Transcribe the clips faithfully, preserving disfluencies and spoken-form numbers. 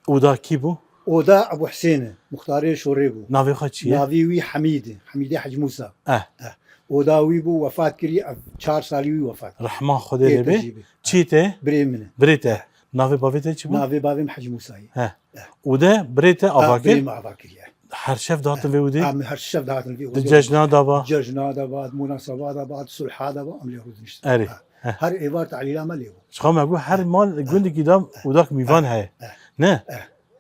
Oda kî bû? Oda Ebu Husên e, muxtarê Şorê bû. Navê xwe çi ye? Navê wî Hemîd e, Hemîdê Hec Mûsa. Eh. Eh. Oda wî bû, wefat kiriye, ev çar salî wî wefat. Rehma Xwedê lê bê. Çî te? Birê min e. Birê te. Navê bavê te çi bû? Navê bavê min Hec Mûsa ye. He. Eh. Û de birê te ava kir? Birê min ava kiriye. Her şev dihatin vê ûdê? Em her şev dihatin vê ûdê. Di cejna de ba? Cejna de ba, di munaseba de ba, di sulha de ba, em lê rûdiniştin. Erê. Ha. Heh. Her êvar tehlîla me lê bû. Ji xwe me got, her mal gundekî de ûdak mîvan heye. Eh. Ne? Eh.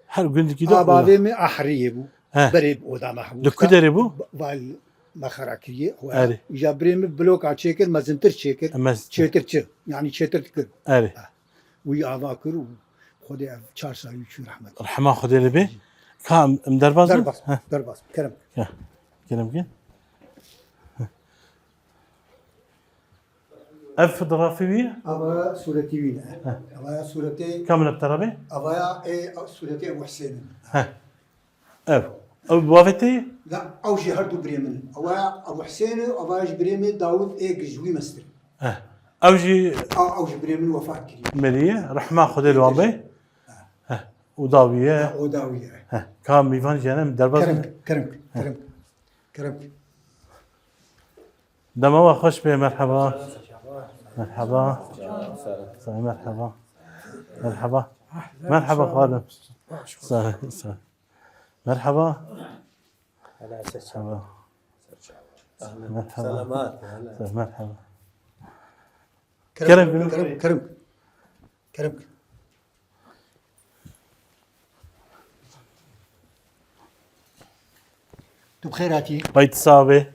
Her gundekî de. A bavê min Ahriyê bû. Heh. Berê bi oda me hebû. Li ku derê bû? Val me xera kiriye. Erê. Îja birê min bloka çêkir, mezintir çêkir. Mez- Çêtir çi? Yani çêtir dikir. Erê. Eh. Wî ava kir û Xwedê ev çar salî çû rehmet. Rehma Xwedê lê bê. Ka em, em derbas bin? Derbas, heh, derbas. Kerem. Heh. Kerem ki. Ev fotoğrafî wî? Ava sûretî wî ne. Heh. Avaya sûretê. Kamil Abdurrahman? Avaya ê sûretê Ebu Husên. Heh. Ev. Ew bi bavê te ye? La, ew jî her du birê min in. Ewa Ebu Husên e, ewa jî birê min Dawud ê Gijwî Mestir. Heh. Ew jî A, ew jî birê min wefat kiriye. Meriye, rehma Xwedê li wan be. Heh. Û dawî ye. Ha, o dawî ye. Heh. Ka mîvan jî hene, derbas. Kerem, kerem, kerem, kerem. Dema we xweş be, merheba. Merheba. Say, merheba. Merheba. Merheba, xalim. Say, say. Merheba. Merheba. Selamat. Say, merheba. Kerem, kerem, kerem. Kerem. Tu bi xêr hatî. Bay tu sax be.